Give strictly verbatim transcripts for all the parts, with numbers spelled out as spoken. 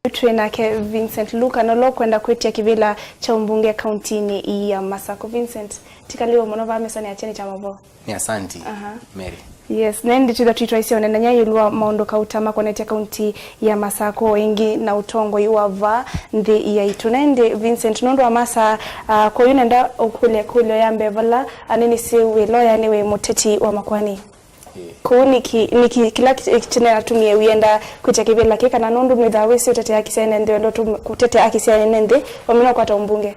Twĩ nake Vincent Luka, na ũla ũkwenda kwĩtya kĩvĩla kya ũmbunge kauntinĩ ii ya Masakũ. Vincent, tikaliwe mũno vaa mesanĩ ya kyeni kya mavoo. Nĩ asanti, Aha. Mary. Yes, na ĩndĩ twĩtha twĩtwaisye ũnenany'a ĩũlũ wa maũndũ kauta makonetye kaunti ya Masakũ, o ĩngĩ na ũtongoi wa vaa nthĩ yaitũ. Na ĩndĩ Vincent, nũndũ wa masaa, uh, kwoyu nenda ũkũlye kũlyo ya mbee vala anini syĩ wĩloya nĩwe mũteti wa makwani. Ĩĩ. Kũu nĩkĩ, nĩkĩ kĩla kĩ-, kĩnatumie wĩenda kwĩtya kĩvĩla kĩ, kana nũndũ nwĩthaa wĩsĩ ũtetea akisya ene nthĩ, wendo tu kũtetea akisya ene nthĩ, wamina ũkwata ũmbunge?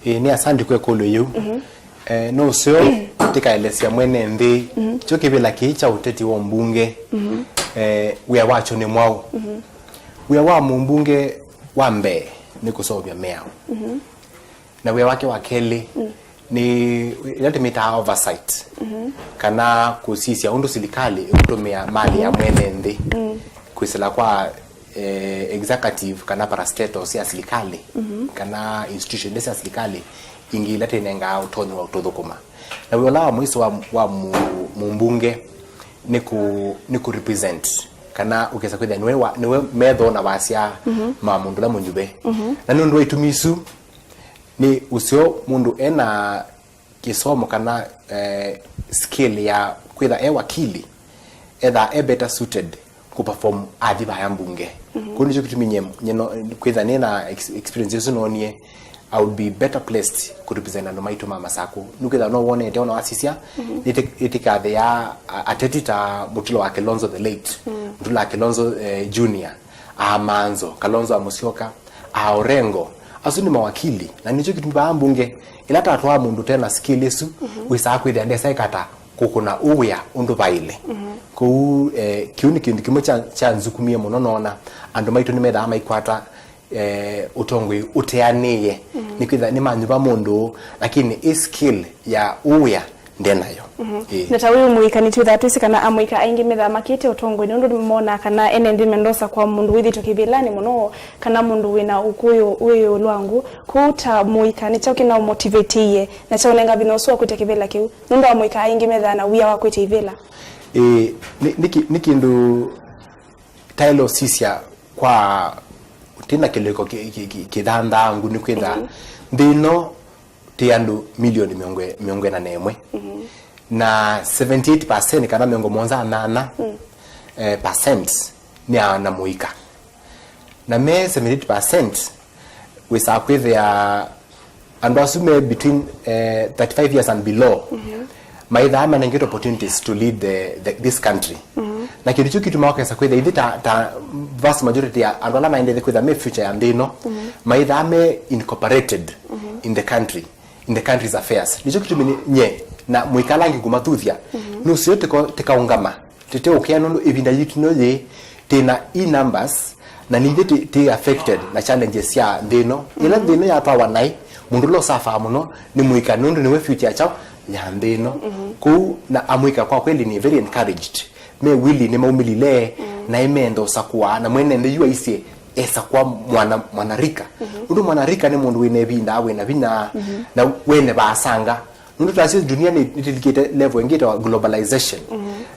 Ĩĩ, nĩ asanti kwa ĩkũlyo yĩu. Mhm. Eh, no ũseo tĩkaelesya mwene nthĩ kyo kĩvĩla kĩĩ kya ũteti wa ũmbunge, eh, wĩa wakyo nĩ mwaũ. Mhm. Wĩa wa mũmbunge wa mbee nĩ kũseũvya mĩao. Mhm. Na wĩa wake wa kelĩ nĩ ĩla tũmĩtaa oversight, kana kũsisya ũndũ silikalĩ ĩkũtũmĩa malĩ ya mwene nthĩ kwĩsĩla kwa, eh, executive kana parastatals sya silikalĩ, kana institution sya silikalĩ ingĩ ila tũnengaa ũtonyi wa ũtũthũkũma. Na wĩa ũla wa mũiso wa, wa mu-, mũmbunge nĩ kũ-, nĩ kũ represent, kana ũkesa kwĩthĩa nĩwe wa, nĩwe metho na wasya ma mũndũ ũla mũnyuve. Na nũndũ wa itumi isu, nĩ ũseo mũndũ ena kĩsomo kana, eh, skill ya kwĩtha e wakili, etha e better suited kũ perform athi vaya mbunge. Kũu nĩkyo kĩtumi nye, nye no, kwĩtha nĩ na ex-, experience ĩsu noonie, I would be better placed kũ represent andũ maitũ ma Masakũ. Nĩkwĩtha no wonete, ona wasisya, nĩtĩ-, nĩtĩkathĩa a-, ateti ta Mutula wa Kilonzo the late, Mutula wa Kilonzo, eh, Junior, a Manzo, Kalonzo wa Musyoka, a Orengo, asu nĩ mawakili, na nĩkyo kĩtumi vaa mbunge, ĩla tatwaa mũndũ tena skill ĩsu, wĩsaa kwĩthĩa ndesa ĩkata kũkũna ũwĩa ũndũ vaĩle. Kũu, eh, kĩu nĩ kĩndũ kĩmwe kya, kya nzukumie mũno, noona andũ maitũ nĩmethaa maikwata, eh, ũtongoi ũteanĩĩe, nĩkwĩtha nĩmanyuva mũndũ, lakini ĩ skill ya ũwĩa ndenayo. Ĩĩ. Na ta wĩ mũika, nĩtwĩthaa twĩsĩ kana amũika aingĩ methaa makĩte ũtongoinĩ nũndũ monaa kana ene nthĩ mendosa kwa mũndũ wĩthĩtwe kĩvĩlanĩ mũno, kana mũndũ wĩna ũkũyũ wĩ ĩũlũ wa ngũ. Kwoou ta mũika, nĩ kyaũ kĩna ũmotivate-ie na kyaũnenga vinya ũsu wa kwĩtya kĩvĩla kĩu? Nũndũ amũika aingĩ methaa na wia wa kwĩtya ivĩla. Ĩĩ, nĩ, nĩ, kĩ- nĩ kĩndũ taĩle ũsisya kwa tĩna kĩlĩko kĩ- kĩ- kĩ- kĩthanthangu, nĩkwĩtha nthĩ ĩno tĩ andũ milioni mĩongo, mĩongo ĩna na ĩmwe, na seventy eight percent kana mĩongo mũonza na nyanya, eh, percent nĩ ana mũika. Na me seventy eight percent wĩsaa kwĩthĩa andũ asu me between, eh, thirty-five years and below, maithaa manengetwe opportunities to lead the, the, this country. Na kĩndũ kĩu kĩtumaa ũkesa kwĩthĩa ithyĩ ta, ta vast majority ya andũ ala maendete kwĩthĩa me future ya nthĩ ĩno, maithaa me incorporated in the country, in the country's affairs. Nĩkyo kĩtumi nĩ- nye na mũika ala angĩ kũmathuthya, nũseo tĩka- tĩkaũngama, tĩteũkĩa nũndũ ĩvinda yitũ ĩno yĩĩ, twĩna e numbers, na nithyĩ twĩ, twĩ affected na challenges sya nthĩ ĩno. Ĩla nthĩ ĩno yatwawa naĩ, mũndũ ũla ũsafaa mũno nĩ mũika, nũndũ nĩwe future kyaũ ya nthĩ ĩno. Kũu na amũika kwa kweli nĩ very encouraged, me willing, nĩmaumĩlile, na ĩmeenda ũsakũa, na mwene nthĩ yu aisye esakũa mwana, mwanarika. Nũndũ mwanarika nĩ mũndũ wĩna ĩvinda, wĩna vinya, na wene vaasanga. Nũndũ twasyo dunia nĩ- nĩtĩlikĩte level ĩngĩ ĩtawa globalization.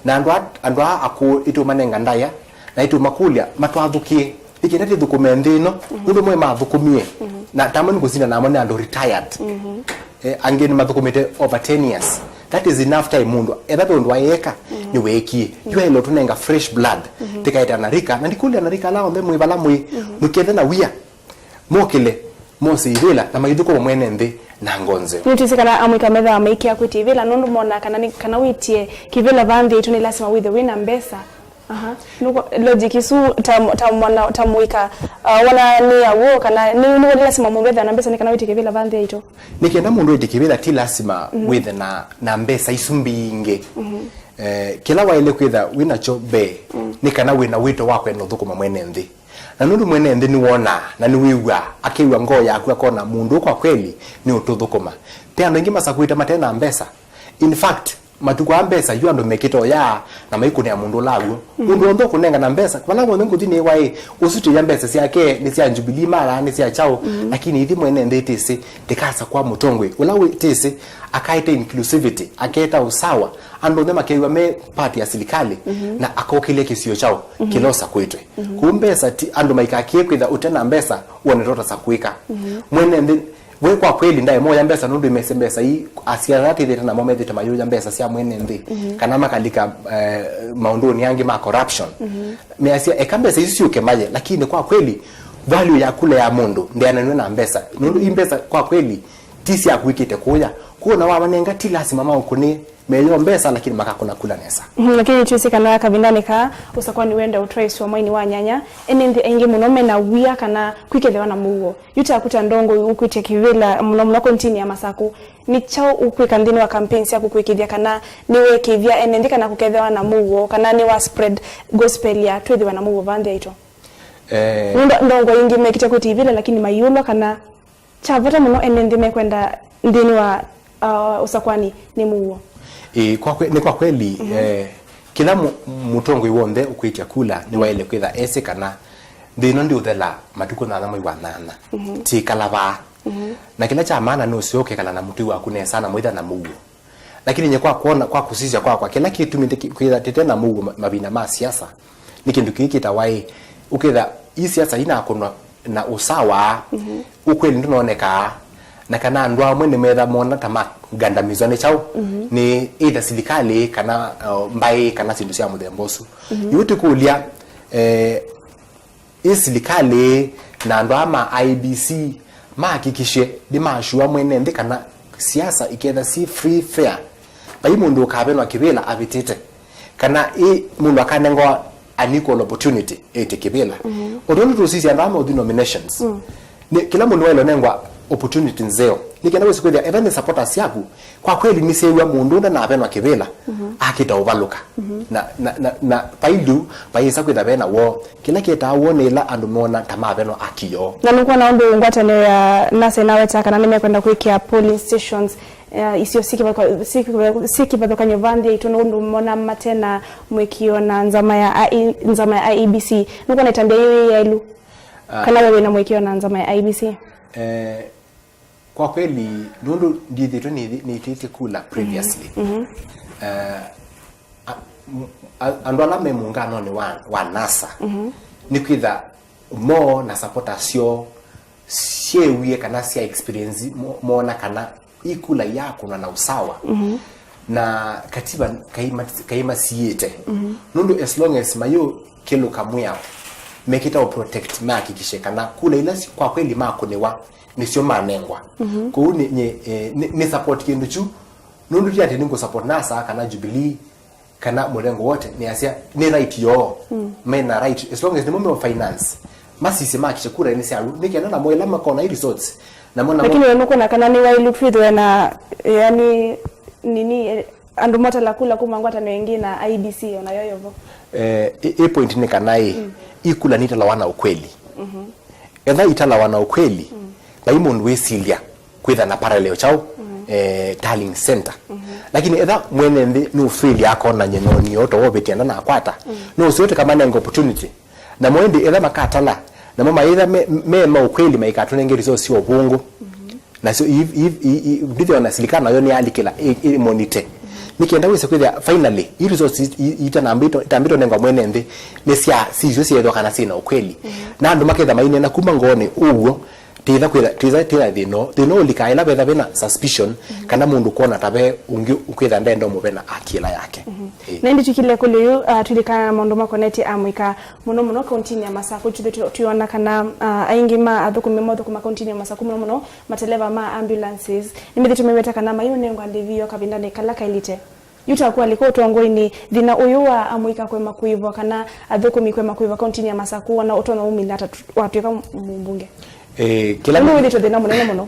Na andũ a- andũ aa akũũ ĩtũmanenga ndaĩa, na ĩtũmakũlya matwathũkĩe, nĩ kenda tĩthũkũme nthĩ ĩno, nũndũ mwe mathũkũmie. Na tamwe nĩ kũsinda namo nĩ andũ retired. Eh, angĩ nĩ mathũkũmĩte over ten years. That is enough time mũndũ etha ve ũndũ ayeeka, nĩweekie. Yu aĩle ũtũnenga fresh blood, tĩkaete anarika, na ndikũlya anarika ala onthe mwĩ vala mwĩ, mũkethe na wia. Mokĩle, mose ivĩla, na maithũkũma mwene nthĩ na ngoo nzeo. Nĩtwĩsĩ kana amũika methaa maikĩa kwĩtya ivĩla nũndũ monaa kana nĩ- kana wĩtye kĩvĩla vaa nthĩ yaitũ nĩ lasima wĩthe wĩna mbesa. Aha. Nũkwa- logic isu ta, ta mwana, ta mũika, uh, wona nĩ ya w'o kana nĩ, nĩ lasima mũndũ ethĩwe na mbesa nĩ kana wĩtye kĩvĩla vaa nthĩ yaitũ? Nĩ kenda mũndũ ĩtye kĩvĩla ti lasima wĩthe na, na mbesa isu mbingĩ. Eh, kĩla waĩle kwĩtha wĩnakyo mbee nĩ kana wĩna wĩto wa kwenda ũthũkũma mwene nthĩ. Na nũndũ mwene nthĩ nĩwonaa na nĩwĩw'aa, akew'a ngoo yaku akona mũndũ ũũ kwa kweli nĩ ũtũthũkũma. Ve andũ aingĩ masakũĩte mate na mbesa. In fact, Matukũ aa mbesa yu andũ mekĩte ũya na maikũnĩa mũndũ ũla w'o. Mũndũ wonthe ũkũnengana mbesa, vala wonthe ngũthi nĩwaĩ, ũsu tĩya mbesa syake nĩ sya Jubilee mara, nĩ sya kyaũ, lakini ithi mwene nthĩ tĩsĩ, ndĩkasakwa mũtongoi. Ũla wĩ tĩsĩ, akaete inclusivity, aketa ũsawa, andũ onthe makew'a me part ya silikalĩ, na akokĩlya kĩsio kyaũ, kĩla ũsakwĩtwe. Kũu mbesa ti, andũ maikakĩe kwĩtha ũte na mbesa, wone tota sa kwĩka. Mwene nthĩ, we kwa kweli ndaĩ moya mbesa nũndũ imese mbesa ii, asyana atĩthĩte namo methĩte mayũya mbesa sya mwene nthĩ, kana makalika, eh, maũndũnĩ angĩ ma corruption. Measya, eka mbesa isu syũke maye, lakini kwa kweli, value ya kula ya mũndũ ndĩananw'e na mbesa. Nũndũ i mbesa kwa kweli, ti sya kwĩkĩte kũya. Kũu na wamanenga, ti lasima maũkũnĩe. Meyo mbesa, lakini makakũna kula nesa. Mhm, lakini twĩsĩ kana kavindanĩ kaa, ũsakwani wenda ũtwaĩswa mwainĩ wa nyanya, ene nthĩ aingĩ mũno mena wia kana kwĩkethĩwa na mũuo. Yu taku ta ndongoi ũkwĩtya kĩvĩla mũno mũno kauntinĩ ya Masakũ, nĩ kyaũ ũkwĩka nthĩnĩ wa campaign syaku kwĩkĩthya kana nĩwekĩthya ene nthĩ kana kũkethĩwa na mũuo, kana nĩwa spread gospel ya twĩthĩwa na mũuo vaa nthĩ yaitũ? Eh. Nũndũ ndongoi ingĩ mekĩte kwĩtya ivĩla, lakini maiũlwa kana kya vata mũno ene nthĩ mekwenda nthĩnĩ wa, uh, ũsakwani nĩ mũuo. Ĩĩ, kwa kwe-, nĩ kwa kweli, eh, kĩla mũ-, mũtongoi w'onthe ũkwĩtya kula nĩwaĩle kwĩtha esĩ kana nthĩ ĩno ndĩũthela matukũ nyanya mwei wa nyanya. Tiĩkala vaa. Na kĩla kya maana nĩ ũseo ũkekala na mũtũi waku nesa na mwĩtha na mũuo. Lakini nye kwa kwona, kwa kũsisya kwakwa, kĩla kĩtumĩte ki-, kwĩtha tĩte na mũuo ma-, mavinda ma siasa, nĩ kĩndũ kĩĩ kĩtawa ĩ, ũkĩtha ii siasa inakũnwa na ũsawa, ũkweli ndũnonekaa, na kana andũ amwe nĩmetha mona ta magandamizwa nĩ kyaũ, nĩ either silikalĩ, kana, uh, mbaĩ, kana syĩndũ sya mũthemba ũsu. Yu tũkũlya, eh, ĩ silikalĩ na andũ aa ma I E B C mahakikishe nĩmasua mwene nthĩ kana siasa iketha si free, fair. Vai mũndũ ũkavenwa kĩvĩla avĩtĩte, kana ĩ mũndũ akanengwa an equal opportunity ĩtĩ kĩvĩla. O tondũ tũsisya andũ aa mauthi nominations, nĩ kĩla mũndũ waĩle ũnengwa opportunity nzeo, nĩ kenda wĩsĩ kwĩthĩa etha nĩ supporters syaku, kwa kweli nĩsyĩw'a mũndũ ũla navenwa kĩvĩla akĩta ũvalũka. Na, na, na, na vai lĩu vayĩsa kwĩtha ve na woo. Kĩla kĩetaa woo nĩ ĩla andũ meona ta mavenwa akĩo. Na nũkwona ũndũ ngwatanĩo ya NASA ĩnaweta kana nĩmekwenda kwĩkĩa polling stations, eh, isio syĩ kĩvathũka-, syĩ kĩvathũ-, syĩ kĩvathũkany'o vaa nthĩ yaitũ nũndũ mona mate na mũĩkĩĩo na nzama ya I-, nzama ya I E B C. Nũkwona ĩtambya yĩu yĩ yaĩlu? Ah. Kana we wĩna mũĩkĩĩo na nzama ya I E B C? Eh, Kwa kweli, nũndũ ndithĩtwe nĩ-, nĩtĩtye kula previously, eh, a-, m-, a-, andũ ala me mũnganonĩ wa, wa NASA, nĩ kwĩtha mo na supporters syoo syĩwie kana sya experience mo-, moona kana ikula yakũnwa na ũsawa, na katiba kaima-, kaimasiĩte. Nũndũ as long as mayũkĩlũka mwĩao, mekĩta ũ protect, mahakikishe kana kula ila si-, kwa kweli makũnĩwa, nĩsyo manengwa. Kwoou nĩ, nĩ, eh, nĩ, nĩ support kĩndũ kyu, nũndũ ti atĩ nĩngũ support NASA kana Jubilee kana mũrengo wote, nĩasya nĩ right yoo. Mena right, as long as nĩmo meo finance, masisye makishe kura nĩ syaũ, nĩ kenda namo ĩla makona i results, namo, namo. Lakini we nũkwona kana nĩ wailu twĩthwe na, yani, nini, eh, andũ motala kula kuma ngwatanĩo ĩngĩ na I E B C onayo yovo? Eh, i, i point nĩ kana ĩ, ikula nitalawa na ũkweli. Etha italawa na ũkweli, vai mũndũ wĩsilya kwĩtha na parallel kyaũ, eh, tallying center. Lakini etha mwene nthĩ nũfĩlya akona nyinoni oto wovĩtya ndanakwata, no ũseo tũkamanenga opportunity. Namo ĩndĩ etha makatala, namo maĩtha me, me ma ũkweli maikatũnenge resource sya ũvũngũ. Nasyo i, i, i, i, ndithĩwa na silikali nayo nĩyalikĩla ĩ, ĩ monitor. Nĩ kenda wĩse kwĩthĩa finally i resource i, i, itanambĩtwo, itambĩtwo nengwa mwene nthĩ nĩ sya sisyo syethwa kana syĩna ũkweli. Na andũ maketha mainena kuma ngoonĩ ũw'o, tĩtha kwĩtha, tĩtha twĩna thĩna, thĩna ũlikaa ĩla vetha vena suspicion kana mũndũ kwona ta ve ũngĩ ũkwĩtha ndenda ũmũvena akĩla yake. Ĩĩ. Na ĩndĩ twĩkĩle kũlĩ yu, ah, tulilikana na maũndũ makonetye amũika mũno mũno kauntinĩ ya Masakũ. Twĩthĩtwe twĩona kana, ah, aingĩ ma athũkũmi maũthũkũma kauntinĩ ya Masakũ mũno mũno mateleva ma ambulances, nĩmethĩtwe meweta kana mayũnengwa ndĩvi yoo kavindanĩ kala kaĩlĩte. Yu ta kwalika ũtongoinĩ, thĩna ũyũ wa amũika kwema kũĩvwa kana athũkũmi kwema kũĩvwa kauntinĩ ya Masakũ, wona ũtonya umĩla ata watw'ĩka mũmbunge? Eh, kĩla nĩ wĩthĩtwe thĩna mũnene mũno.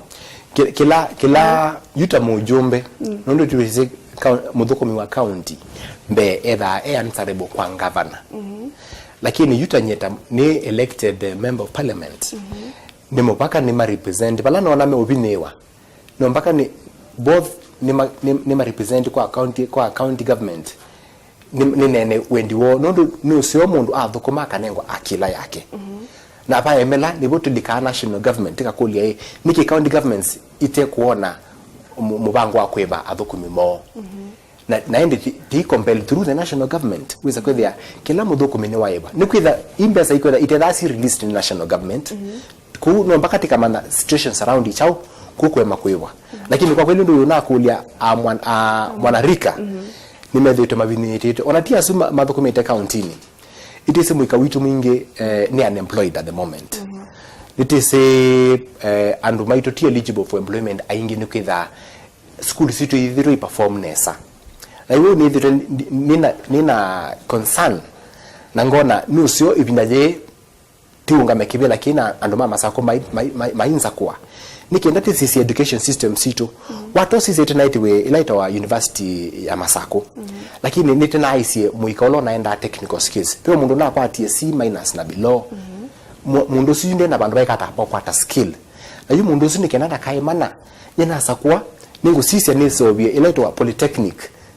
Kĩ-, kĩla, kĩla yu ta mũjumbe, nũndũ twĩsĩ kau-, mũthũkũmi wa county mbee ethaa e answerable kwa ngavana. Lakini yu ta nye ta nĩ elected, eh, member of parliament, nĩ mũvaka nĩ ma represent vala nona me ũvinĩwa. No mpaka nĩ both nĩ ma, nĩ, nĩ ma represent kwa county, kwa county government, nĩ, nĩ nene wendi woo, nũndũ nĩ ũseo mũndũ athũkũma akanengwa akila yake. Na vaemela nĩvo tũlikaa national government, tĩkakũlya ĩ, nĩkĩ county governments ite kuona mu, mũvango wa kwĩva athũkũmi moo? Na, na ĩndĩ ti, ti compel through the national government, wĩsa kwĩthĩa kĩla mũthũkũmi nĩwaĩva. Nĩkwĩtha i mbesa ikwĩtha itethaa si released nĩ national government. Kũu no mpaka tĩkamanya situations around i kyaũ kũkũema kwĩvwa. Lakini kwa kweli ũndũ ũyũ nakũlya a mwan, a mwanarika, nĩmethĩĩtwe mavinyĩĩtĩtwe. Ona ti asu ma, mathũkũmĩte kauntinĩ. Ĩtĩsĩ mũika witũ mwingĩ, eh, nĩ unemployed at the moment. Nĩtĩsĩ, eh, andũ maitũ ti eligible for employment aingĩ nĩkwĩtha school sitũ ithĩtwe i perform nesa. Na iwe nĩthĩtwe nĩna, nĩna concern na ngona nĩ ũseo ĩvinda yĩĩ tiũngame kĩvĩla kĩna andũ ma Masakũ mai, mai, mai, mainsakũa. Nĩ kenda tĩsisye education system sitũ. Watosisye tena ĩtiwe ĩla ĩtawa University ya Masakũ. Lakini nĩtĩnaaisye mũika ũla ũnaendaa technical skills. Ve mũndũ nakwatie C minus na below. Mu, mũndũ ũsu yu ndena vandũ vaikata vakwata skill. Na yu mũndũ ũsu nĩ kenda ndakaĩmana, nĩnasakũa, nĩngũsisya nĩseũvye ĩla ĩtawa polytechnic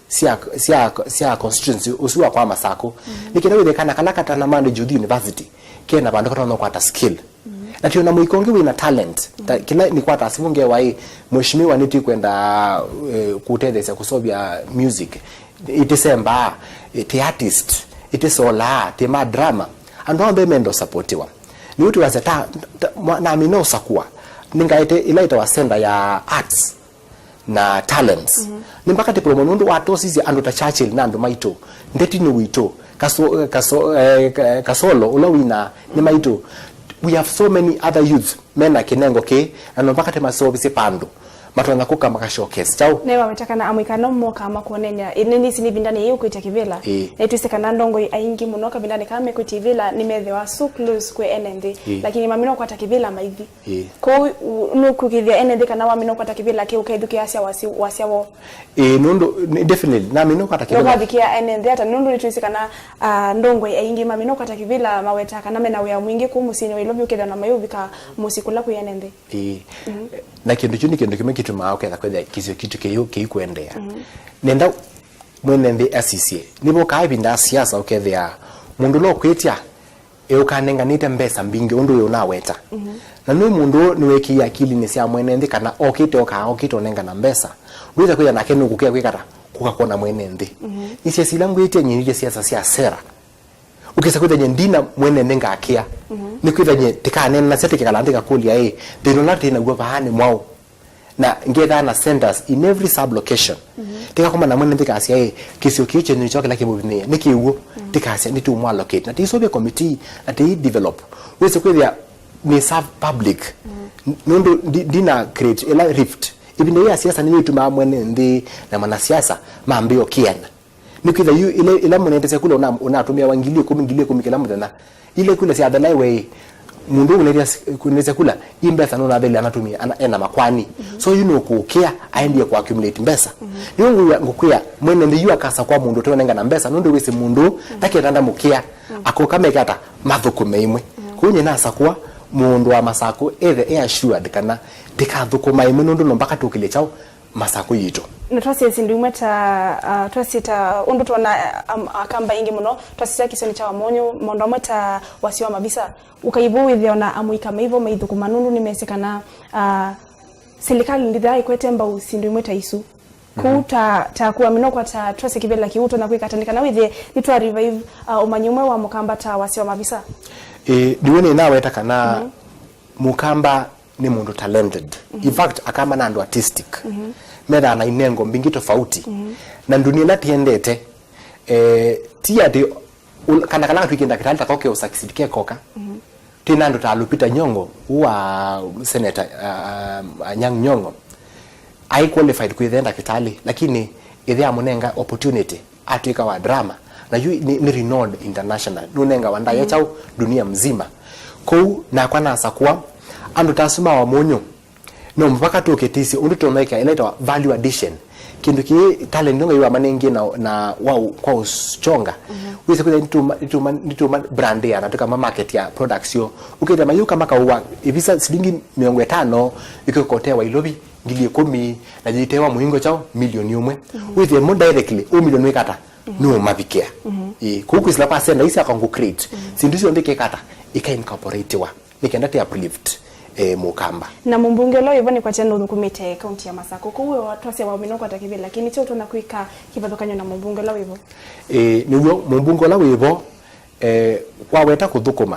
sya, sya, sya constituency ũsu wa kwa Masakũ. Nĩ kenda wĩthĩe kana kala katana manage ũthi university, kena vandũ katonya kwata skill. Na tio na mũika ũngĩ wĩna talent. Ta, kĩla nĩkwata simu ngewa ĩ, mheshimiwa nĩtĩkwenda, eh, kũtetheesya kũseũvya music. Ĩtĩsembaa, ĩtĩ artist, ĩtĩsolaa, tĩ ma drama. Andũ onthe mendo supportiwa. Nĩu tũkasya ta, ta, mwa, namina ũsakũa. Nĩngaĩte ĩla ĩtawa center ya arts na talents. Nĩ mpaka tĩpũlũmwe nũndũ watosisye andũ ta Churchill na andũ maitũ, Ndeti nĩ witũ, Kaso, Kaso, eh, Ka, Kasolo, ũla wina, nĩ maitũ. We have so many other youth mena kĩnengo kĩĩ, na no mpaka tĩmaseũvisye vandũ matonya kũka maka showcase kyaũ. Nĩ waweta kana amũika no moka makuonenya. Ĩ, nĩ nĩsĩ nĩ ĩvindanĩ yĩĩ ũkwĩtya kĩvĩla. Ĩ. Nĩtwĩsĩ kana ndongoi aingĩ mũno kavindanĩ kaa mekwĩtya ĩvĩla nĩmethĩwa so close kwĩ ene nthĩ. Ĩ. Lakini mamina ũkwata kĩvĩla maithi. Ĩĩ. Kwoou, u, nũkũkĩthya ene nthĩ kana wamina ũkwata kĩvĩla kĩu ũkethukĩĩasya wasi, wasya woo? Ĩĩ, nũndũ, nĩ, definitely, namina ũkwata kĩvĩla. Nũkwavikĩa ene nthĩ ata? Nũndũ nĩtwĩsĩ kana, ah, ndongoi aingĩ mamina ũkwata kĩvĩla mawetaa kana mena wĩa mwingĩ kũu mũsyĩnĩ wa Ilovi ũkethĩa na mayũvika mũsyĩ kũla kwĩ ene nthĩ. Ĩĩ. Na kĩndũ kĩu nĩ kĩndũ kĩmwe kĩtumaa ũketha kwĩthĩa kĩsio kitũ kĩu kĩikũendeea. Nenda mwene nthĩ asisye. Nĩvokaa ĩvinda ya siasa ũkethĩa mũndũ ũla ũkwĩtya eũkanenganĩte mbesa mbingĩ ũndũ ũyũ ũnaweta. Na nĩ mũndũ ũũ nĩwekĩie akilinĩ sya mwene nthĩ kana okĩte okaa okĩte ũnengana mbesa. Ndwĩsa kwĩya nake nũkũkĩa kwĩkata kũka kwona mwene nthĩ. Nĩ siasa ila ngwĩtye nyie nĩtye siasa sya sera. Ũkĩsa kwĩtha nyie ndina mwene nthĩ ngakĩa. Nĩ kwĩtha nyie tĩkaneenanasya tĩkekala nthĩ ngakũlya ĩ, thĩna ũla twĩ naw'o vaa nĩ mwaũ? Na ngethaa na centers in every sub location. Tĩkakoma na mwene nthĩ kasya ĩ, kĩsio kĩĩ kyenyu nĩkyo kĩla kĩmũvinyĩĩa, nĩ kĩw'ũ, tĩkasya nĩtũmũ allocate. Na tĩisũvya committee, na tĩi develop. Wĩsĩ kwĩthĩa nĩ serve public. Nũndũ ndi, ndina create ĩla rift. Ĩvinda yĩĩ ya siasa nĩyo ĩtumaa mwene nthĩ na manasiasa mambĩĩa ũkĩana. Nĩkwĩtha yu ĩla, ĩla mũnendeesya kula ũna-, ũnatũmĩawa ngili ĩkũmi, ngili ĩkũmi kĩla mũthenya. Ila kula syathela ĩwe ĩ, mũndũ ũũ ũnendeesya kula, i mbesa nũnathela anatumia, ana, ena makwani. So yu nũkũkĩa, aendie kũ accumulate mbesa. Nĩyo ngwĩa, ngũkwĩa, mwene nthĩ yu akasakũa mũndũ ũteũnengana mbesa, nũndũ wĩsĩ mũndũ ũũ, ndakenda ndamũkĩa, akoka meke ata, mathũkũme imwe. Kwoou nyie nasakũa, mũndũ wa Masakũ, ethe e assured kana, ndĩkathũkũma imwe, nũndũ no mpaka tũkĩlye kyaũ, Masakũ yitũ. Na twasye syĩndũ imwe ta, ah, twasye ta ũndũ twona, ah, am-, Akamba aingĩ mũno, twasisya kĩsionĩ kya Wamonyo, maũndũ amwe ta wasya wa mavisa. Ũkaivu wĩthĩa ona amũika maivo maithũkũma nũndũ nĩmesĩ kana, ah, silikalĩ ndĩthĩaa ĩkwete mbau syĩndũ imwe ta isu. Kũu ta, ta kuamina kwa ta twasye kĩvĩla kĩu ũtonya kwĩka ata nĩ kana wĩthĩe nĩtwa revive, ah, ũmanyi ũmwe wa Mũkamba ta wasya wa mavisa. Ĩĩ, ndiwe nĩnaweta kana Mũkamba nĩ mũndũ talented. In fact, Akamba na andũ artistic. Methaa na inengo mbingĩ tofauti. Na ndunia ĩla tĩendete, eh, ti atĩ ul-, kana kala katwĩkie ndakĩtalĩ tako ke ũsucceed kekoka. Twĩ na andũ ta Lupita Nyong'o, ũũ wa Senator, uh, uh, Anyang' Nyong'o. Ai qualified kwĩthĩa ndakĩtalĩ, lakini ĩthe amũnenga opportunity. Atw'ĩka wa drama, na yu nĩ, nĩ renowned international, nũnengawa ndaĩa kyaũ dunia mzima. Kwoou nakwa nasakũa andũ ta asu ma Wamonyo, no mpaka tũkĩtĩsye ũndũ tũmekĩa ĩla ĩtawa value addition. Kĩndũ kĩĩ talent ĩno Ngai wamanengie na, na wa ũ-, kwa ũchonga. Wĩsĩ kwĩthĩa nĩtũma, nĩtũma, nĩtũma brandĩa na tũkama market ya products yoo. Ũkethĩa mayũka makaũa ĩvisa silingi mĩongo ĩtano ĩkĩkotea wa Ilovi. ngili ĩkũmi, na yĩtewa mũingo kyaũ milioni ũmwe. Wĩthĩe mo directly, ũ milioni wĩkata, nũũmavikĩa. Ĩĩ, kũu kwĩsĩla kwa senda isi akwa ngũ create. Syĩndũ syonthe ikekata, ika incorporatiwa. Nĩ kenda tĩ uplift, eh, mũkamba. Na mũmbunge ũla wĩvo nĩkwatya nũthũkũmĩte kaunti ya Masakũ. Kũu we twasya waũmina ũkwata kĩvĩla. Kĩĩ nĩkyo ũtonya kwĩka kĩvathũkany'o na mũmbunge ũla wĩvo? Eh, nĩw'o mũmbunge ũla wĩvo, eh, waweta kũthũkũma.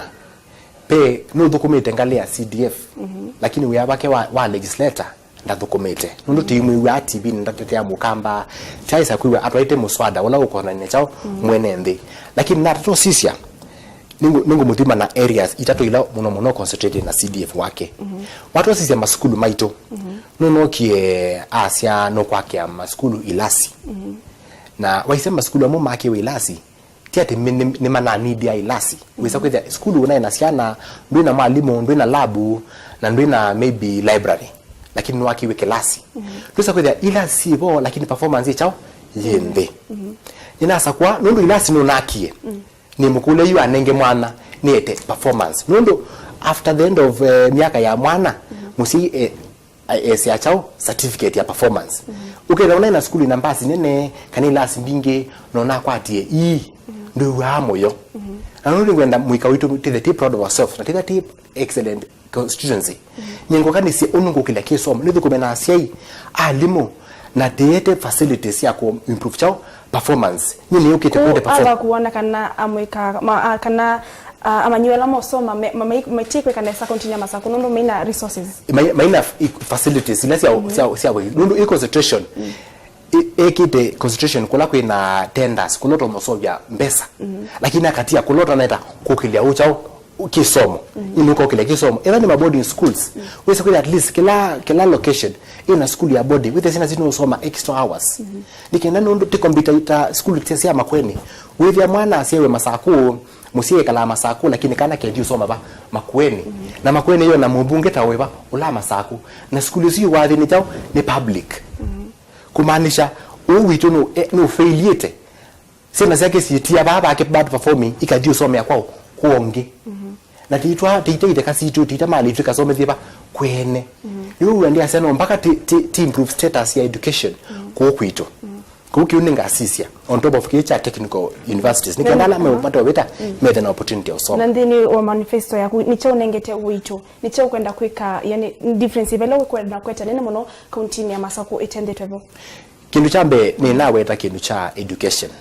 Pe nũthũkũmĩte ngalĩ ya C D F, lakini wĩa wake wa, wa legislator ndathũkũmĩte. Nũndũ tĩimwĩw'aa T V-nĩ ndatetea mũkamba, tyaĩsa kwĩw'a atwaĩte mũswada ũla ũkonanĩa kyaũ mwene nthĩ. Lakini natatusisya, nĩngũ-, nĩngũmũthima na areas itatũ ila mũno mũno concentrated na C D F wake. Watwasisya masukulu maitũ, nũnokie asya nũkwakĩa masukulu ilasi. Na waisya masukulu amwe makĩwe ilasi, ti atĩ nĩ, nĩ, nĩmananidia ilasi. Wĩsa kwĩthĩa sukulu ũnaĩ na syana, ndwĩ na mwalimũ, ndwĩ na labu, na ndwĩ na maybe library, lakini nĩwakĩw'e kĩlasi. Ndwĩsa kwĩthĩa ilasi syĩ vo, lakini performance ĩ kyaũ? Yĩ nthĩ. Nĩnasakũa, nũndũ ilasi nũnakie, nĩmũkũlya yu anenge mwana, nĩete performance. Nũndũ after the end of, eh, myaka ya mwana, mũsyai, eh, a-, esea kyaũ? Certificate ya performance. Ũkethĩa ũnaĩ na sukulu ina mbasi nene, kana ilasi mbingĩ, na ũnakwatie ii, ndwĩw'aa mũyo. Na nũndũ nĩngwenda mũika witũ twĩthĩe twĩ proud of ourselves, na twĩthĩe twĩ excellent constituency. Nyie ngũkanĩsye ũndũ ngũkĩlya kĩsomo, nĩthũkũme na asyai, alimũ, na tĩete facilities sya kũ improve kyaũ? Performance. Nyie nĩyũkĩte kũete perform- ava kuona kana amwĩka, ma-, a-, kana, a-, amanyĩw'a ala mosoma me-, ma-, mai-, matikwĩka nesa kaunti-inĩ ya Masakũ nũndũ maina resources. Mai-, maina f-, i-, facilities ila sya, sya, sya wĩ-, nũndũ ĩ concentration. Ĩ-, ĩkĩte concentration kũla kwĩna tenders, kũla ũtonya ũseũvya mbesa. Lakini akatia kũla ũtaneta kũkĩlya ũkyaũ? Kĩsomo. Nĩ nũkokĩlya kĩsomo. Etha nĩ ma boarding schools, wĩsa kwĩthĩa at least kĩla, kĩla location ĩna sukulu ya boarding, wĩthĩa syana sinu ũsoma extra hours. Nĩ kenda nũndũ ti computer ta sukulu sya, sya Makueni. Wĩthĩa mwana asyaĩwe Masakũ, mũsyai ekalaa Masakũ, lakini kana kethi ũsoma va? Makueni. Na Makueni yona mũmbunge ta wĩva? Ũla Masakũ. Na sukulu isu iwathi nĩ kyaũ? Nĩ public. Kumaanisha, ũũ witũ nũ, e, nũfeiliĩte. Syana syake siĩtia vaa vake bad performing, ikathi ũsomea kwaũ? Kwa ũngĩ. Na titwa, tita itheka sitũ, tita mali itũ ikasomethie va? Kwene. Nĩw'o wĩa ndiasya no mpaka ti, ti, ti improve status ya education kũũ kwitũ. Kũu kĩu nĩngasisya, on top of kĩĩ kya technical universities. Nĩ kenda ala meũvata ũvĩta, methe na opportunity ya ũsoma. Na nthĩnĩ wa manifesto yaku, nĩ kyaũ ũnengete ũito? Nĩ kyaũ ũkwenda kwĩka, yani, difference ĩva ĩla ũkwenda kweta nene mũno kaunti-inĩ ya Masakũ ĩtendetwe vo? Kĩndũ kya mbee, nĩnaweta kĩndũ kya education.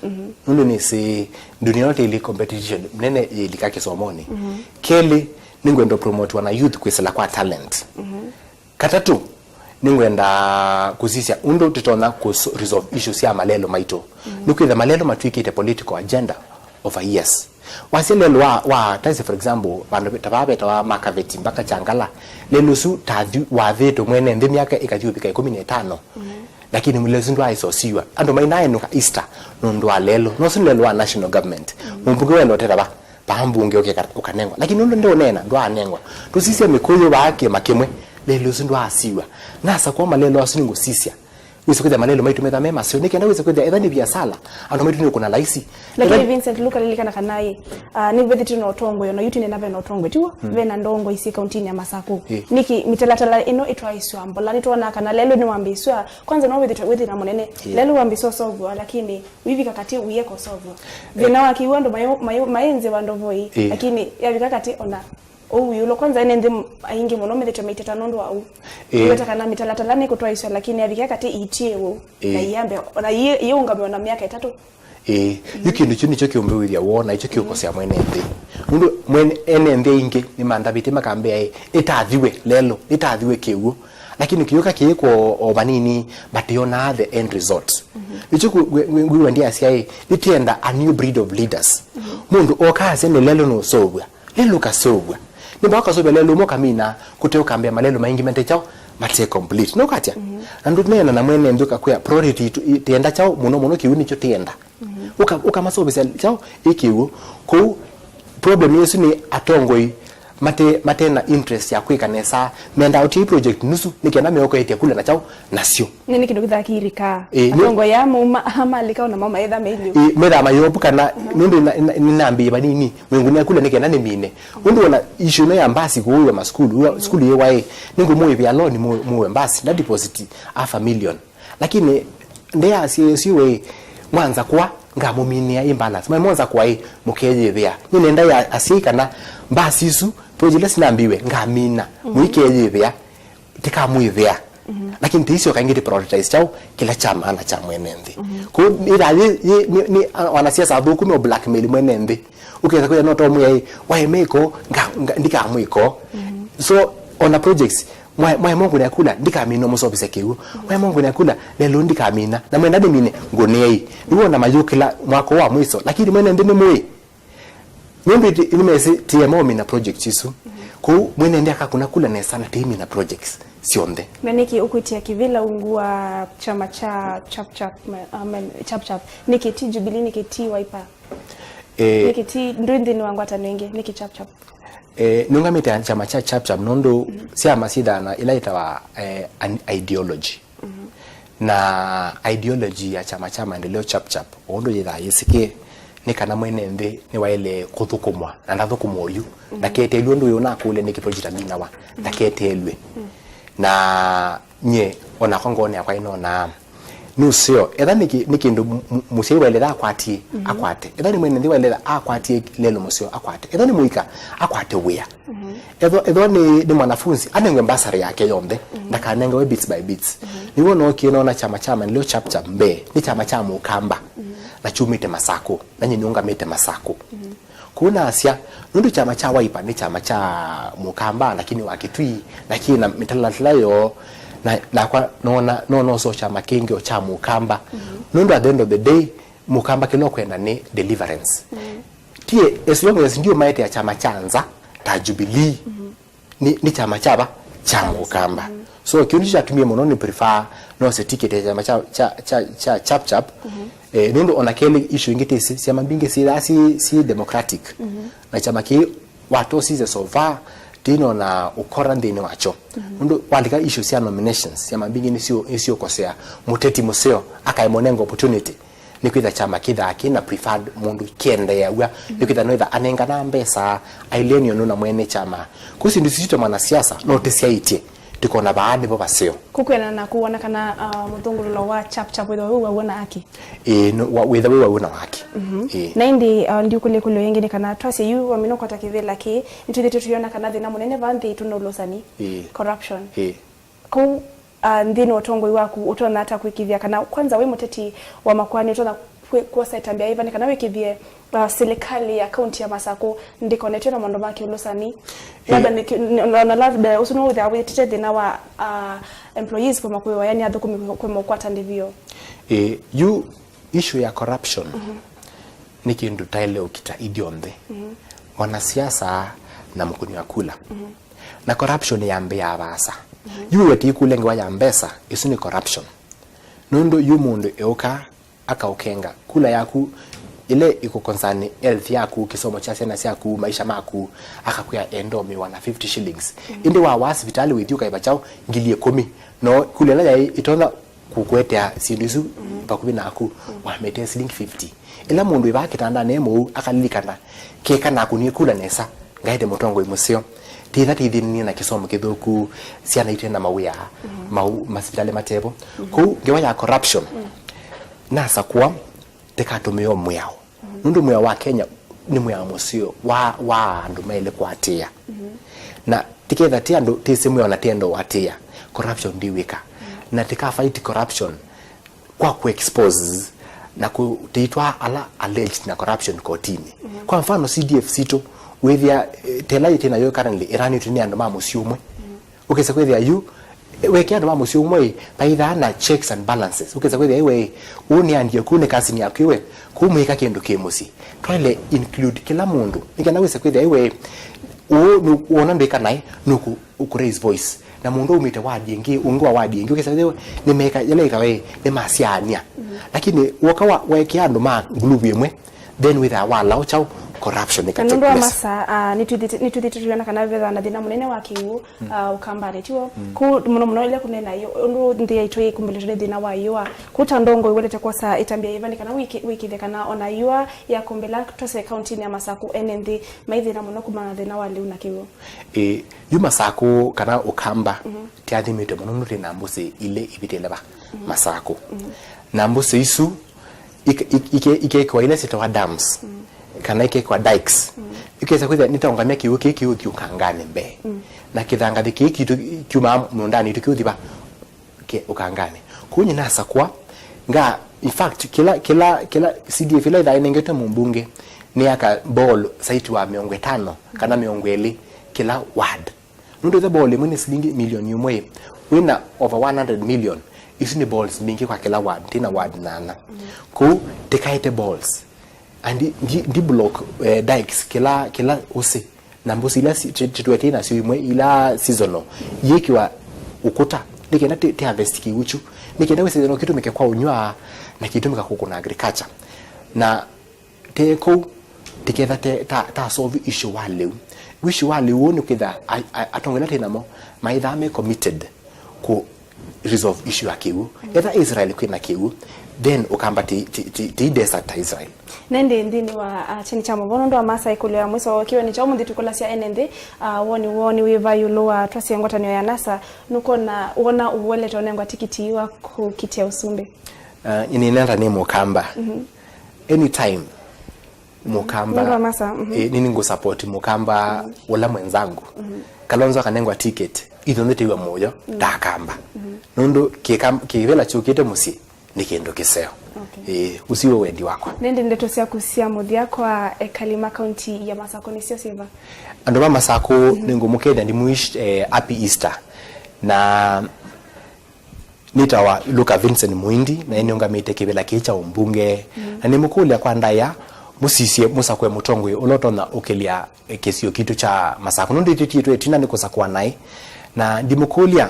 Nũndũ nĩsĩ dunia yote ĩlĩ competition nene yĩlika kĩsomonĩ. Kelĩ, nĩngwenda promotiwa na youth kwĩsĩla kwa talent. Katatũ, nĩngwenda kũsisya ũndũ tũtonya kũ resolve issues sya malelo maitũ. Nĩkwĩthĩa malelo matw'ĩkĩte political agenda over years. Wasya lelũ wa, wa taxi, for example, vandũ ta vaa vetawa Makaveti mpaka Kyangala, lelũ ũsu ta thi-, wathĩtwe mwene nthĩ myaka ĩkathi ũvika ĩkũmi na ĩtano. Lakini lelũ ũsu ndwaaĩsa ũsiw'a. Andũ mainaenũka Easter nũndũ wa lelũ. No ũsu nĩ lelũ wa national government. Mũmbunge wenda ũteta va? Vaa mbunge ũkeka-, ũkanengwa. Lakini ũndũ ndĩũneena, ndwaanengwa. Tũsisye Mĩkũyũ vaa kĩma kĩmwe, lelũ ũsu ndwaasiw'a. Nasakũa malelũ asu nĩngũsisya. Wĩsĩ kwĩthĩa malelũ maitũ metha me maseo, nĩ kenda wĩsĩ kwĩthĩa etha nĩ viasala, andũ maitũ nĩ ũkũna laisi. Lakini etha Vincent, Luka lilikana kana ĩ, ah, nĩ vethĩtwe na ũtongoi, ona yu tũnena ve na ũtongoi, tiw'o? Ve na ndongoi syĩ kaunti-inĩ ya Masakũ. Ĩ. Nĩkĩ mĩtalatala ĩno ĩtwaĩswa mbola? Nĩtwonaa kana lelũ nĩwambĩĩsw'a, kwanza no wĩthĩtwe wĩthĩna mũnene. Ĩ. Lelũ wambĩĩsw'a ũseũvw'a, lakini ũivika katĩ ũieka ũseũvw'a. Ĩ. Thĩna wa kĩw'ũ andũ maĩ, maĩ, maĩ nzĩ vandũ voi, ĩ, lakini yavika katĩ ona Ũu ĩũlũ kwanza ene nthĩ aingĩ mũno methĩtwe maiteta nũndũ wa ũu. Ĩĩ. Nĩweta kana mĩtalatala nĩkũtwaĩswa, lakini yavika katĩ iitie ũu. Ĩĩ. Na iambe, na iĩ-, iĩũngamĩwa na myaka ĩtatũ. Ĩĩ. Yu kĩndũ kyu nĩkyo kĩũmbĩwĩthya woo, na ikyo kĩũkosea mwene nthĩ. Nũndũ mwene, ene nthĩ aingĩ nĩmandavĩtye makambĩa, ĩ, ĩtathiwe lelũ, ĩtathiwe kĩw'ũ. Lakini kĩũka kĩĩkwo o vanini, but yonaa the end result. Nĩkyo ngwĩw'a ndiasyaĩ, nĩtwenda a new breed of leaders. Mũndũ oka asya nĩ lelũ nũseũvw'a. Lelũ ũkaseũvw'a. Nĩ mbaa ũkaseũvya lelũ ũmwe ũkamina, kũte ũkambĩa malelũ maingĩ mate kyaũ, mate complete. Nũkwatya? Na ndũneena na mwene nthĩ ũkakwĩa, priority itũ, ĩ, tĩenda kyaũ mũno mũno, kĩw'ũ nĩkyo tĩenda. Ũka-, ũkamaseũvĩsya kyaũ, ĩ kĩw'ũ. Kwoou, problem ĩsu nĩ atongoi mate, mate na interest ya kwĩka nesa, mendaa ũtia i project nusu, nĩ kenda meũkaĩtya kula na kyaũ nasyo. Nĩ, nĩ kĩndũ kĩthaa kĩirĩkaa. Ĩĩ, nĩ- Atongoi aa mauma, malika ona mama etha meilĩ. Ĩĩ, methaa mayovu kana nũndũ na- na- nĩnambĩĩe vanini, mwĩngũnĩa kula nĩ kenda nĩmine. Ũndũ ona issue ĩno ya mbasi kũũĩwa masukulu, ũla sukulu yĩwaĩ, nĩngũmũĩvĩa loan mũ- mũũe mbasi, na deposit half a million. Lakini ndeasya ĩsu we, mwanza kwa, ngamũminĩa ĩ balance. Mwe mwanza kwa ĩ, mũkeyĩvĩa. Nĩnenda ya asyai kana mbasi isu, project ila sinambiwe, ngamina. Mũikeyĩvĩa, tikamwĩvĩa. Lakini tĩisyoka ĩngĩ tĩ prioritize kyaũ kĩla kya maana kya mwene nthĩ. Kũu ĩthaa yĩ, yĩ, nĩ, nĩ, a- wanasiasa athũku me blackmail mwene nthĩ. Ũkesa kwĩya no tomwĩa ĩ, waĩ meko, nga, nga, ndikamwĩko. So, ona projects, mwaĩ, mwaĩ mongũnĩa kula, ndikamina mũsovise kĩw'ũ. Mwaĩ mongũnĩa kula, lelũ ndikamina. Na mwenda nĩmine, ngũnĩei. Nĩwona mayũkĩla mwaka wa mwiso. Lakini mwene nthĩ nĩ mũĩ. Nũndũ ĩtĩ- nĩmesĩ tiema ũmina project isu. Kũu, mwene nthĩ akakũna kula nesa na tĩimina projects syonthe. Na nĩkĩ ũkwĩtia kĩvĩla ungu wa kyama kya Chap Chap, ma- amen, Chap Chap? Nĩkĩ ti Jubilee, nĩkĩ ti Wiper? Eh, nĩkĩ ti ndwĩ nthĩnĩ wa ngwatanĩo ĩngĩ? Nĩkĩ Chap Chap? Eh, nĩũngamĩte kyama kya Chap Chap nũndũ syama syĩthana ila yĩtawa, eh, an ideology. Na ideology ya kyama kya maendeleo Chap Chap, o ũndũ yĩthaa yĩsĩkĩe, nĩ kana mwene nthĩ nĩwaĩle kũthũkũmwa, na ndathũkũmwa oyu, ndaketeelw'e ũndũ ũyũ nakũlya nĩkĩ project aminawa, ndaketeelw'e. Na nyie, onakwa ngoonĩ yakwa ĩnonaa nĩ ũseo. Etha nĩ kĩ- nĩ kĩndũ mu- mu- mũsyai waĩle akwatie, akwate. Etha nĩ mwene nthĩ waĩle akwatie lelũ mũseo, akwate. Etha nĩ mũika, akwate wĩa. Ethwa, ethwa nĩ, nĩ mwanafunzi, anengwe bursary yake yonthe, ndakanengawe bits by bits. Nĩw'o nookie noona kyama kya maendeleo Chap Chap mbee, nĩ kyama kya Mũkamba, na kyumĩte Masakũ, na nyie nĩũngamĩte Masakũ. Kũu nasya, nũndũ kyama kya Wiper nĩ kyama kya Mũkamba, lakini wa Kĩtui, na kĩ na mĩtalatala yoo, na, nakwa noona, noona ũseo kyama kĩngĩ o kya Mũkamba. Nũndũ at the end of the day, Mũkamba kĩla ũkwenda nĩ deliverance. Tie, as long as ndiũmaetea kyama kya nza, ta Jubilee, nĩ, nĩ kyama kya va? Kya Mũkamba. So, kĩu nĩkyo kyatumie mũno nĩ prefer nose ticket ya kyama kya, kya, kya, kya Chap Chap. Eh, nũndũ ona kelĩ issue ingĩ tĩ ĩsĩ, syama mbingĩ syĩthaa si, si democratic. Na kyama kĩĩ watosisye so far, tĩnona ũkora nthĩnĩ wakyo. Nũndũ walika issue sya nominations, syama mbingĩ nĩsyo, nĩsyũkosea mũteti mũseo, akae mũnenga opportunity. Nĩkwĩtha kyama kĩthaa kĩna preferred mũndũ kĩendeeaw'a, nĩkwĩtha noĩtha anengana mbesa, ailĩe nĩ ũndũ na mwene kyama. Kũu syĩndũ isu sitũ mwanasiasa, no tĩsyaĩtye, tũkona vaa nĩvo vaseo. Kũkwĩanana na kũwona kana, uh, mũthũngũlũlo wa Chap Chap wĩthwa wĩ waw'o na aki? Ĩĩ, no- wa- wĩtha wĩ waw'o na waki. Ĩĩ. Na ĩndĩ, uh, ndiũkũlya ĩkũlyo yĩngĩ nĩ kana twasye yu wamina ũkwata kĩvĩla kĩĩ, nĩtwĩthĩtwe tũyona kana thĩna mũnene vaa nthĩ ĩtũ nĩ ũlũsani, ĩĩ, corruption. Ĩĩ. Kũu, ah, nthĩnĩ wa ũtongoi waku, ũtonya ata kwĩkĩĩthya kana, kwanza, wĩ mũteti wa makoani, ũtonya kwĩ- kwosa ĩtambya yĩva nĩ kana wĩkĩĩthye, ah, silikalĩ ya kaunti ya Masakũ ndĩkonetwe na maũndũ ma kĩũlũsani? Eh. Labda nĩ kĩ- n- na, na labda ũsu nĩwĩthĩawa wĩtĩte thĩna wa, ah, employees kũma kũĩwa, yani athũkũmi kũma kũkwata ndĩvio? Eh, yu issue ya corruption nĩ kĩndũ taĩle ũkita ithyonthe, mwanasiasa na mũkũni wa kula. Na corruption yambĩaa vaasa. Yu wĩwetĩ kula ngewa ya mbesa, ĩsu nĩ corruption. Nũndũ yu mũndũ eũka akaũkenga kula yaku, ĩla ĩkũkonsani health yaku, kĩsomo kya syana syaku, maisha maku, akakwĩa enda ũmĩwa na fifty shillings. Ĩndĩ wawaa sivitalĩ wĩthi ũkaĩva kyaũ ngili ĩkũmi. No kula ĩla yaĩ ĩtonya kũkũetea syĩndũ isu vakuvĩ naku, wamĩtee silingi fifty. Ĩla mũndũ ĩvaa kĩtandanĩ e mũu akalilikana, keka nakũnie kula nesa, ngaete mũtongoi mũseo, tĩtha tĩthĩnĩe na kĩsomo kĩthũku, syana ite na mawĩa, mau masivitalĩ matevo. Kũu ngewa ya corruption, nasakũa tĩkatũmĩe o mwĩao. Nũndũ mwĩao wa Kenya nĩ mwĩao mũseo wa, wa andũ maĩle kũatĩĩa. Na tĩketha ti andũ tĩsĩ mwĩao na tĩenda ũatĩĩa, corruption ndĩwĩka. Na tĩka fight corruption kwa kũ expose na kũtĩitwa ala alleged na corruption kotinĩ. Kwa mfano, C D F sitũ, wĩthĩa, eh, tela yĩtĩ nayo currently ĩranĩtwe nĩ andũ ma mũsyĩ ũmwe. Ũkesa kwĩthĩa yu, eh, weke andũ ma mũsyĩ ũmwe, vaithaa na checks and balances. Ũkesa kwĩthĩa iwe, ũũ nĩandie kũu nĩ cousin yaku iwe, kũu mũika kĩndũ kĩ mũsyĩ. Twaile include kĩla mũndũ. Nĩ kana wĩse kwĩthĩa iwe, ũũ nĩ wona ndwĩka naĩ, nũkũ ũkũ raise voice. Na mũndũ aumĩte ward ĩngĩ, ũngĩ wa ward ĩngĩ, ũkesa kwĩthĩa nĩmeka, yĩla ĩkawe, nĩmasyaania. Lakini woka wa, wekĩa andũ ma group ĩmwe, then wĩthaa walaũ kyaũ, Corruption ĩka Na take nũndũ wa place. Masa, ah, nĩtwĩthĩte nĩtwĩthĩte tũyona kana vethĩwa na thĩna mũnene wa kĩw'ũ, ah, Ũkambanĩ, tiw'o? Kũu mũno mũno ĩla kũnena yu, ũndũ nthĩ yaitũ ĩkumbĩlĩtwe nĩ thĩna wa yũa. Kũu ta ndongo ĩwelete kwosa ĩtambya yĩva nĩ kana wĩkĩ- wĩkĩthye kana ona yũa yakumbĩla twose kauntinĩ ya Masakũ, ene nthĩ mai thĩna mũno kumana na thĩna wa lĩu na kĩw'ũ. Ĩ, yu Masakũ kana Ũkamba tĩathimĩtwe mũno nũndũ twĩ na mbũsĩ ilĩ ivĩtĩle va Masakũ. Na mbũsĩ isu ike- ike- ike- ikekĩwa ila syĩtawa dams, kana ikekĩwa dikes. Ikesa kwĩthĩa nĩtaũngamya kĩw'ũ kĩĩ kĩũthi Ũkanganĩ mbee. Na kĩthangathĩ kĩĩ kitũ kiumaa mũũndanĩ itũ kĩũthi va ke Ũkanganĩ. Kũu nyinasakwa nga, in fact, kĩla kĩla kĩla C D F ĩla ĩthaĩ nengetwe mũmbunge nĩ aka ball site wa mĩongo ĩtano kana mĩongo ĩlĩ kĩla ward. Nũndũ ĩthe ball ĩmwe nĩ silingi milioni ĩmwe, wĩna over one hundred million, isu nĩ balls mbingĩ kwa kĩla ward, twĩna ward nyanya. Kũu tĩkaete balls. And ndi, ndi, ndi block, eh, dikes kĩla kĩla ũsĩ. Na mbũsĩ ila si- tĩ- tĩtwetĩ nasyo imwe ila seasonal, yĩkĩwa ũkũta nĩ kenda tĩ, tĩ harvest kĩw'ũ kyu, nĩ kenda wĩsĩthano kĩtũmĩke kwa ũnyw'a na kĩtũmĩka kũkũna agriculture. Na te kũu, tĩketha te- ta, ta solve issue wa lĩu. Issue wa lĩu ũũ nĩ kwĩtha a- a- atongoria twĩ namo maithaa me committed kũ resolve issue ya kĩw'ũ. Etha Israel kwĩna kĩw'ũ, then Ũkamba ti, ti, ti, ti desert ta Israel. Nende nthĩnĩ wa, ah, kyeni kya mũvoo nũndũ wa Masa ĩkũlyo ya mwiso, kĩw'ũ nĩ kyaũ mũnthĩ tũkũlasya ene nthĩ, ah, woni woo nĩ wĩva ĩũlũ wa twasye ngwatanĩo ya NASA, nũkwona wona ũwelete ũnengwa tikiti wa kũkitĩa ũsumbĩ? Ah, nĩnenda nĩ Mũkamba. Anytime Mũkamba. Nũndũ wa Masa, mhm. Eh, nini ngũ support Mũkamba ũla mwenzangu. Kalonzo akanengwa ticket, ithonthe tĩw'a mũyo ta Akamba. Nũndũ kĩka- kĩvĩla kyũkĩte mũsyĩ nĩ kĩndũ kĩseo. Okay. Eh, ũsiwe wendi wakwa. Nĩndĩ ndeto syaku sya mũthya kwa ekali ma kaunti ya Masakũ nĩsyo syĩva? Andũ ma Masakũ nĩngũmũkethya ndimwish, eh, happy Easter. Na nĩtawa Luka Vincent Muindi, na nĩnĩũngamĩte kĩvĩla kĩĩ kya ũmbunge. Na nĩmũkũlya kwa ndaĩa, mũsisye mũsakũe mũtongoi ũla ũtonya ũkĩlya kĩsio kitũ kya Masakũ. Nũndũ ithyĩ tũtiĩtwe ĩtina nĩ kũsakũa naĩ. Na ndimũkũlya,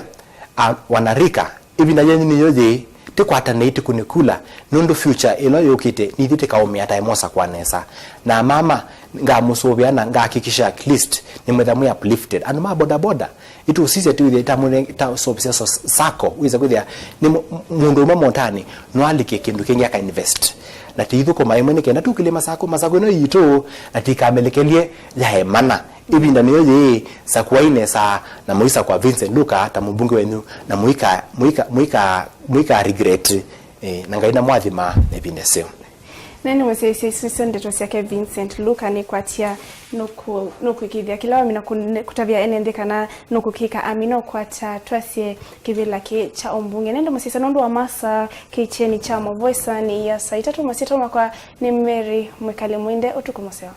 a, wanarika, ĩvinda yenyu nĩyo yĩĩ, tĩkwatanei tĩkũne kula, nũndũ future ĩla yũkĩte, nithyĩ tĩkaũmĩa tae mosakũa nesa. Na mama, ngamũsũvĩa na ngahakikisha at least nĩmwĩtha mwĩ uplifted. Andũ ma bodaboda, ĩtũsisya tĩwĩthĩa ta mũne- ta sopsia so- sacco, wĩsa kwĩthĩa nĩ mũ- mũndũ ũmwe motanĩ no alike kĩndũ kĩngĩ aka invest. Na tĩithũkũma ĩmwe nĩ kenda tũkĩlye Masakũ, Masakũ ĩno yitũ, na tĩkamelekelye yaemana. Ĩvinda nĩyo yĩĩ, sakuai nesa na mũisakũa Vincent Luka ta mũmbunge wenyu, na mũika mũika mũika mũika regret, eh, na Ngai namwathima ĩvinda ĩseo. Na nĩ mũsyaĩĩsya isu ndeto syake Vincent Luka nĩkwatya nũkũ- nũkwĩkĩĩthya kĩla wamina kũne- kũtavya ene nthĩ kana nũkũkĩka amina ũkwata twasye kĩvĩla kĩĩ kya ũmbunge. Nende mũsyaĩĩsya nũndũ wa Masa kĩĩ kyeni kya mũvoo ĩsaanĩ ya saa itatũ. Masyĩtwa makwa nĩ Mary Mwĩkali Mwinde. Ũtukũ mũseo.